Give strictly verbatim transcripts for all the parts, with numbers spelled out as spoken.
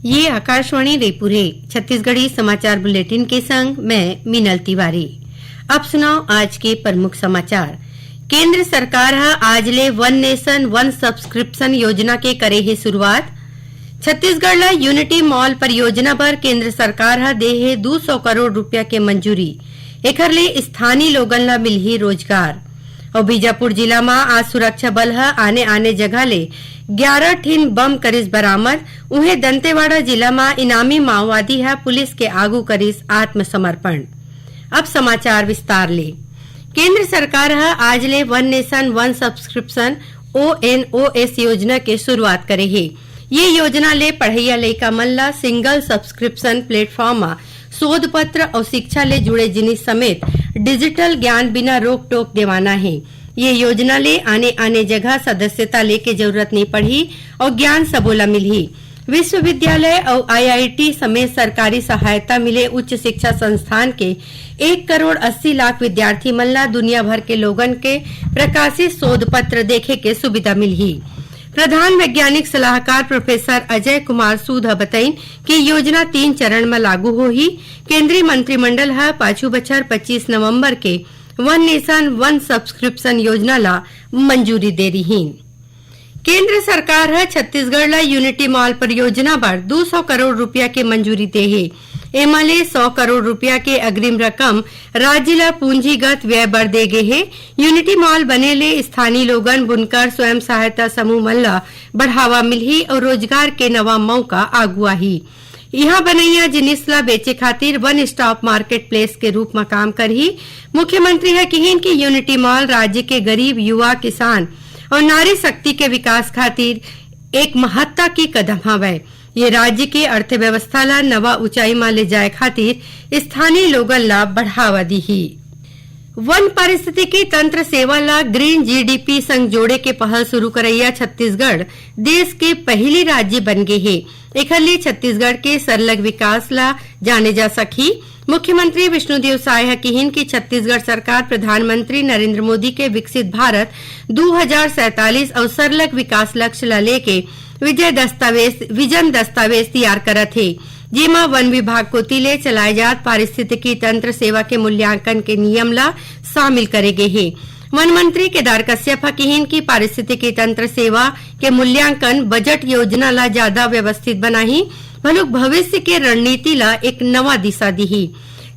ये आकाशवाणी रायपुर हे। छत्तीसगढ़ी समाचार बुलेटिन के संग मैं मीनल तिवारी। अब सुनव आज के प्रमुख समाचार। केंद्र सरकार ह आज ले वन नेशन वन सब्सक्रिप्शन योजना के करे हे शुरुआत। छत्तीसगढ़ ल यूनिटी मॉल परियोजना बर केंद्र सरकार ह दे हे दू सौ करोड़ रुपया के मंजूरी। एखर ले स्थानीय लोगन ल मिलही रोजगार। अउ बीजापुर जिला म आज सुरक्षा बल ह आने-आने जगह ले ग्यारह ठिन बम करिस बरामद। उहें, दंतेवाड़ा जिला म इनामी माओवादी ह पुलिस के आगू करिस आत्मसमर्पण। अब समाचार विस्तार ले। केंद्र सरकार ह आज ले वन नेशन वन सब्सक्रिप्शन, ओएनओएस, योजना के शुरुआत करे हे। ये योजना ले पढ़इया लइका मन ल सिंगल सब्सक्रिप्शन प्लेटफॉर्म म शोध पत्र अउ शिक्षा ले जुड़े जिनिस समेत डिजिटल ज्ञान बिना रोक टोक देवाना हे। ये योजना ले आने-आने जगह सदस्यता लेके जरूरत नइ पड़ही अउ ज्ञान सबो ल मिलही। विश्वविद्यालय अउ आईआईटी समेत सरकारी सहायता मिले उच्च शिक्षा संस्थान के एक करोड़ अस्सी लाख विद्यार्थी मन ला दुनिया भर के लोगन के प्रकाशित शोध पत्र देखे के सुविधा मिलही। प्रधान वैज्ञानिक सलाहकार प्रोफेसर अजय कुमार सूद ह बतइन कि योजना तीन चरण म लागू होही। केंद्रीय मंत्रिमंडल ह पाछू बछर पच्चीस नवंबर के वन नेशन वन सब्सक्रिप्शन योजना ला मंजूरी दे रिहीन। केंद्र सरकार ह छत्तीसगढ़ ला यूनिटी मॉल परियोजना बर दू सौ करोड़ रुपया के मंजूरी दे हे। एमा ले सौ करोड़ रुपया के अग्रिम रकम राज्य ला पूंजीगत व्यय बर दे गे हे। यूनिटी मॉल बने ले स्थानीय लोगन, बुनकर, स्वयं सहायता समूह मन ला बढ़ावा मिलही अउ रोजगार के नवा मौका आगू आही। इहां बनइया जिनिस ला बेचे खातिर वन स्टॉप मार्केट प्लेस के रूप म काम करही। मुख्यमंत्री ह किहीन कि यूनिटी मॉल राज्य के गरीब, युवा, किसान अउ नारी शक्ति के विकास खातिर एक महत्ता के कदम हवय। ये राज्य के अर्थव्यवस्था ला नवा ऊंचाई म ले जाय खातिर स्थानीय लोगन ला बढ़ावा दीही। वन पारिस्थितिकी तंत्र सेवा ला ग्रीन जीडीपी संग जोड़े के पहल शुरू करइया छत्तीसगढ़ देश के पहिली राज्य बन गे हे। एखर ले छत्तीसगढ़ के सरलग विकास ला जाने जा सकही। मुख्यमंत्री विष्णुदेव साय ह किहीन कि छत्तीसगढ़ सरकार प्रधानमंत्री नरेंद्र मोदी के विकसित भारत दू हजार सैंतालीस अउ सरलग विकास लक्ष्य ला लेके विजय दस्तावेज, विजन दस्तावेज तैयार करत हे, जेमा वन विभाग कोति ले चलाए जात पारिस्थितिकी तंत्र सेवा के मूल्यांकन के नियम ला शामिल करे गे हे। वन मंत्री केदार कश्यप ह किहीन कि पारिस्थितिकी तंत्र सेवा के मूल्यांकन बजट योजना ला ज्यादा व्यवस्थित बनाही, भलुक भविष्य के रणनीति ला एक नवा दिशा दीही।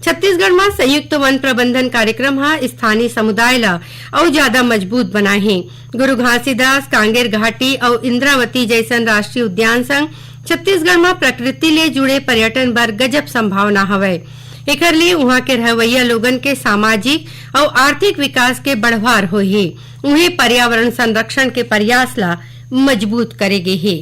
छत्तीसगढ़ म संयुक्त वन प्रबंधन कार्यक्रम ह स्थानीय समुदाय ला अउ ज्यादा मजबूत बनाए हे। गुरु घासीदास, कांगेर घाटी अउ इंद्रावती जइसन राष्ट्रीय उद्यान संग छत्तीसगढ़ म प्रकृति ले जुड़े पर्यटन बर गजब संभावना हवय। एखर ले उहां के रहवइया लोगन के सामाजिक अउ आर्थिक विकास के बढ़वार होही। उहें, पर्यावरण संरक्षण के प्रयास ला मजबूत करे गे हे।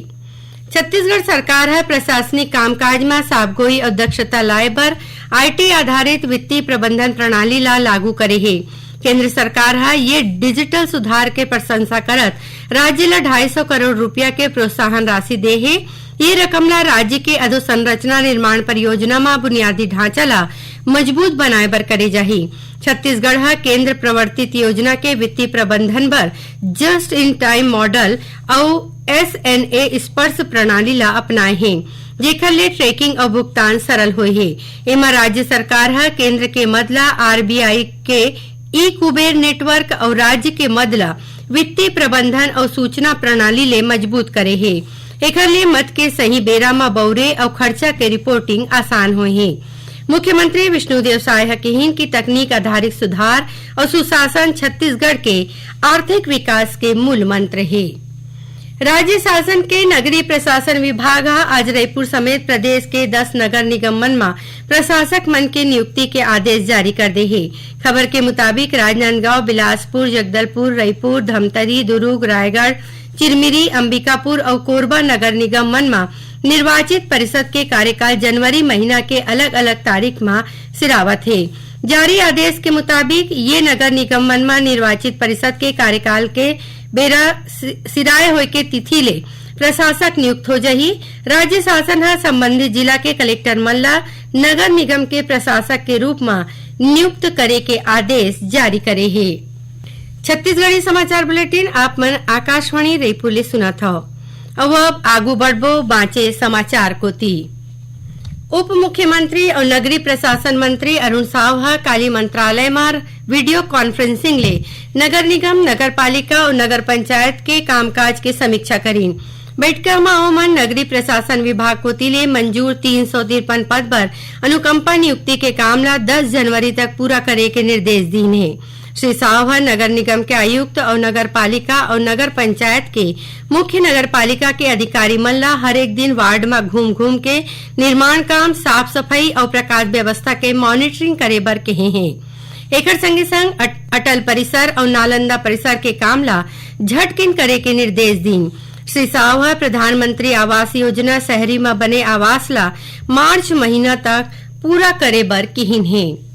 छत्तीसगढ़ सरकार ह प्रशासनिक कामकाज म साफगोई अउ दक्षता लाए बर आईटी आधारित वित्तीय प्रबंधन प्रणाली ला लागू करे हे। केंद्र सरकार ह ये डिजिटल सुधार के प्रशंसा करत राज्य ल ढाई सौ करोड़ रुपया के प्रोत्साहन राशि दे हे। ये रकम ला राज्य के अधोसंरचना निर्माण परियोजना म बुनियादी ढांचा ला मजबूत बनाए बर करे जाही। छत्तीसगढ़ ह केंद्र प्रवर्तित योजना के वित्तीय प्रबंधन बर जस्ट इन टाइम मॉडल अउ एसएनए स्पर्श प्रणाली ला अपनाए हे, जेखर ले ट्रैकिंग अउ भुगतान सरल होए हे। एमा राज्य सरकार ह केंद्र के मद ला आरबीआई के ई कुबेर नेटवर्क अउ राज्य के मद ला वित्तीय प्रबंधन अउ सूचना प्रणाली ले मजबूत करे हे। एखर ले मद के सही बेरा म बउरे अउ खर्चा के रिपोर्टिंग आसान होही। मुख्यमंत्री विष्णुदेव साय ह किहीन कि तकनीक आधारित सुधार अउ सुशासन छत्तीसगढ़ के आर्थिक विकास के मूल मंत्र हे। राज्य शासन के नगरीय प्रशासन विभाग ह आज रायपुर समेत प्रदेश के दस नगर निगम मन म प्रशासक मन के नियुक्ति के आदेश जारी कर दे हे। खबर के मुताबिक, राजनांदगांव, बिलासपुर, जगदलपुर, रायपुर, धमतरी, दुरूग, रायगढ़, चिरमिरी, अंबिकापुर अउ कोरबा नगर निगम मन म निर्वाचित परिषद के कार्यकाल जनवरी महीना के अलग-अलग तारीख म सिरावत हे। जारी आदेश के मुताबिक, ये नगर निगम मन म निर्वाचित परिषद के कार्यकाल के बेरा सि-, सिराए होए के तिथि ले प्रशासक नियुक्त हो जही। राज्य शासन ह संबंधित जिला के कलेक्टर मन ल नगर निगम के प्रशासक के रूप म नियुक्त करे के आदेश जारी करे हे। छत्तीसगढ़ी समाचार बुलेटिन आप मन आकाशवाणी रायपुर ले सुनत हव। अउ अब आगू बढ़बो बांचे समाचार कोति। उप मुख्यमंत्री अउ नगरीय प्रशासन मंत्री अरुण साव ह काली मंत्रालय म वीडियो कॉन्फ्रेंसिंग ले नगर निगम, नगर पालिका अउ नगर पंचायत के कामकाज के समीक्षा करीन। बैठका म ओमन नगरीय प्रशासन विभाग कोति ले मंजूर तीन सौ तिरपन पद बर अनुकंपा नियुक्ति के काम ला दस जनवरी तक पूरा करे के निर्देश दीन हे। श्री साव ह नगर निगम के आयुक्त अउ नगर पालिका अउ नगर पंचायत के मुख्य नगर पालिका के अधिकारी मन ला हर एक दिन वार्ड म घूम घूम के निर्माण काम, साफ सफाई अउ प्रकाश व्यवस्था के मॉनिटरिंग करे बर कहे हे। एकर संगे संग अट-, अटल परिसर अउ नालंदा परिसर के काम ला झटकिन करे के निर्देश दीन। श्री साव ह प्रधानमंत्री आवास योजना शहरी म बने आवास ला मार्च महीना तक पूरा करे बर किहिन हे।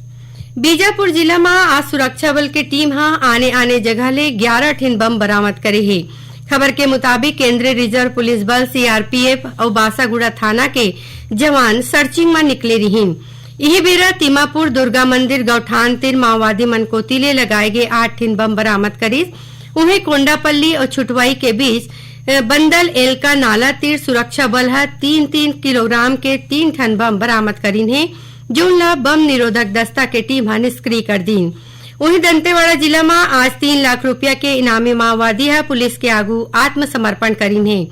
बीजापुर जिला म आज सुरक्षा बल के टीम ह आने-आने जगह ले ग्यारह ठिन बम बरामद करे हे। खबर के मुताबिक, केंद्रीय रिजर्व पुलिस बल, सीआरपीएफ, अउ बासागुड़ा थाना के जवान सर्चिंग म निकले रिहिन। इही बेरा तिमापुर दुर्गा मंदिर गौठान तीर माओवादी मन कोति ले लगाए गे आठ ठिन बम बरामद करिस। उहें, कोंडापल्ली अउ छुटवाई के बीच, अ, बंदल एलका नाला तीर सुरक्षा बल ह तीन तीन किलोग्राम के तीन ठन बम बरामद करिन हे, जोन ला बम निरोधक दस्ता के टीम ह निष्क्रिय कर दीन। उही दंतेवाड़ा जिला म आज तीन लाख रुपया के इनामी माओवादी ह पुलिस के आगू आत्मसमर्पण करिन हे।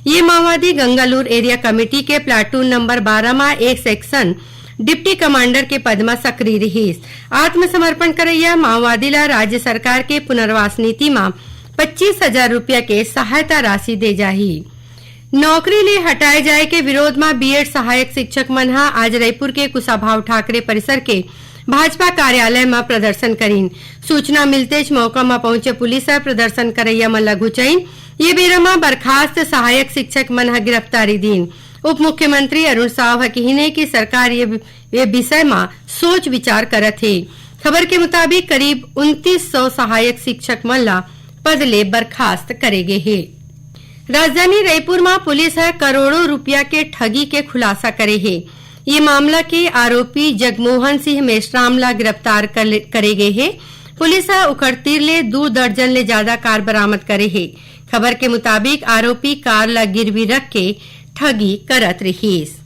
ये माओवादी गंगालूर एरिया कमेटी के प्लाटून नंबर बारह म एक सेक्शन डिप्टी कमांडर के पद म सक्रिय रिहिस। आत्मसमर्पण करैया माओवादी ला राज्य सरकार के पुनर्वास नीति म पच्चीस हजार रुपया के सहायता राशि दे जाही। नौकरी ले हटाए जाए के विरोध म बीएड सहायक शिक्षक मन ह आज रईपुर के कुशाभाऊ ठाकरे परिसर के भाजपा कार्यालय म प्रदर्शन करिन। सूचना मिलतेच मौका म पहुंचे पुलिस ह प्रदर्शन करैया मन ल घुचइन। ये बेरा म बर्खास्त सहायक शिक्षक मन ह गिरफ्तारी दीन। उप मुख्यमंत्री अरुण साव ह किहिन हे कि सरकार ये, ये विषय म सोच विचार करत हे। खबर के मुताबिक, करीब उनतीस सौ सहायक शिक्षक मन ल पद ले बर्खास्त करे गे हे। राजधानी रईपुर म पुलिस ह करोड़ों रुपया के ठगी के खुलासा करे हे। ये मामला के आरोपी जगमोहन सिंह मेश्राम ला गिरफ्तार कर ले, करे गे हे। पुलिस ह उखर तीर ले दू दर्जन ले जादा कार बरामद करे हे। खबर के मुताबिक, आरोपी कार ला गिरवी रख के ठगी करत रिहिस।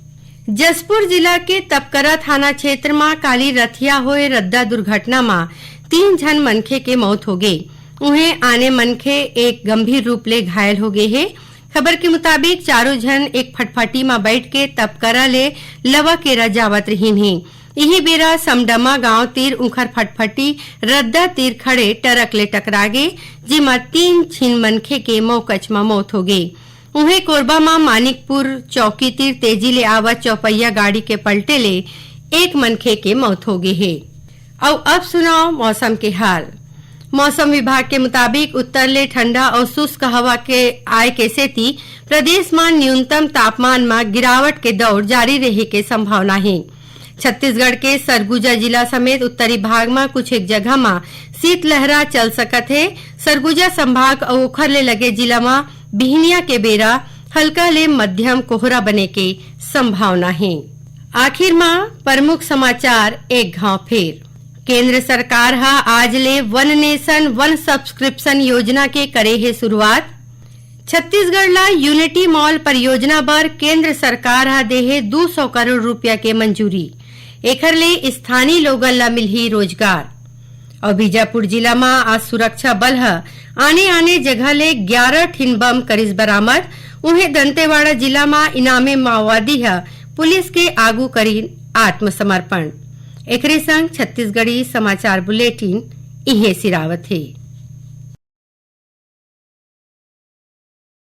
जशपुर जिला के तपकरा थाना क्षेत्र म काली रथिया होए रद्दा दुर्घटना म तीन झन मनखे के मौत होगे। उहें, आने मनखे एक गंभीर रूप ले घायल होगे हे। खबर के मुताबिक, चारों झन एक फटफटी म बैठ के तपकरा ले लवा केरा जावत रिहिन हे। इही बेरा समडमा गांव तीर उंखर फटफटी रद्दा तीर खड़े ट्रक ले टकरा गे, जेमा तीन झिन मनखे के मौकच म मौत होगे। उहें, कोरबा म मानिकपुर चौकी तीर तेजी ले आवत चौपहिया गाड़ी के पलटे ले एक मनखे के मौत होगे हे। अउ अब सुनव मौसम के हाल। मौसम विभाग के मुताबिक, उत्तर ले ठंडा अउ शुष्क हवा के आए के सेती प्रदेश म न्यूनतम तापमान म गिरावट के दौर जारी रहे के संभावना हे। छत्तीसगढ़ के सरगुजा जिला समेत उत्तरी भाग म कुछ एक जगह म शीतलहरा चल सकत हे। सरगुजा संभाग अउ ओखर ले लगे जिला म बिहनिया के बेरा हल्का ले मध्यम कोहरा बने के संभावना हे। आखिर म प्रमुख समाचार एक घाव फेर। केंद्र सरकार ह आज ले वन नेशन वन सब्सक्रिप्शन योजना के करे हे शुरुआत। छत्तीसगढ़ ला यूनिटी मॉल परियोजना बर केंद्र सरकार ह दे हे दू सौ करोड़ रुपया के मंजूरी। एखर ले स्थानीय लोगन ला मिलही रोजगार। अउ बीजापुर जिला म आज सुरक्षा बल ह आने-आने जगह ले ग्यारह ठिन बम करिस बरामद। उहें, दंतेवाड़ा जिला म इनामी माओवादी ह पुलिस के आगू करिन आत्मसमर्पण। एकरे संग छत्तीसगढ़ी समाचार बुलेटिन इहें सिरावत हे।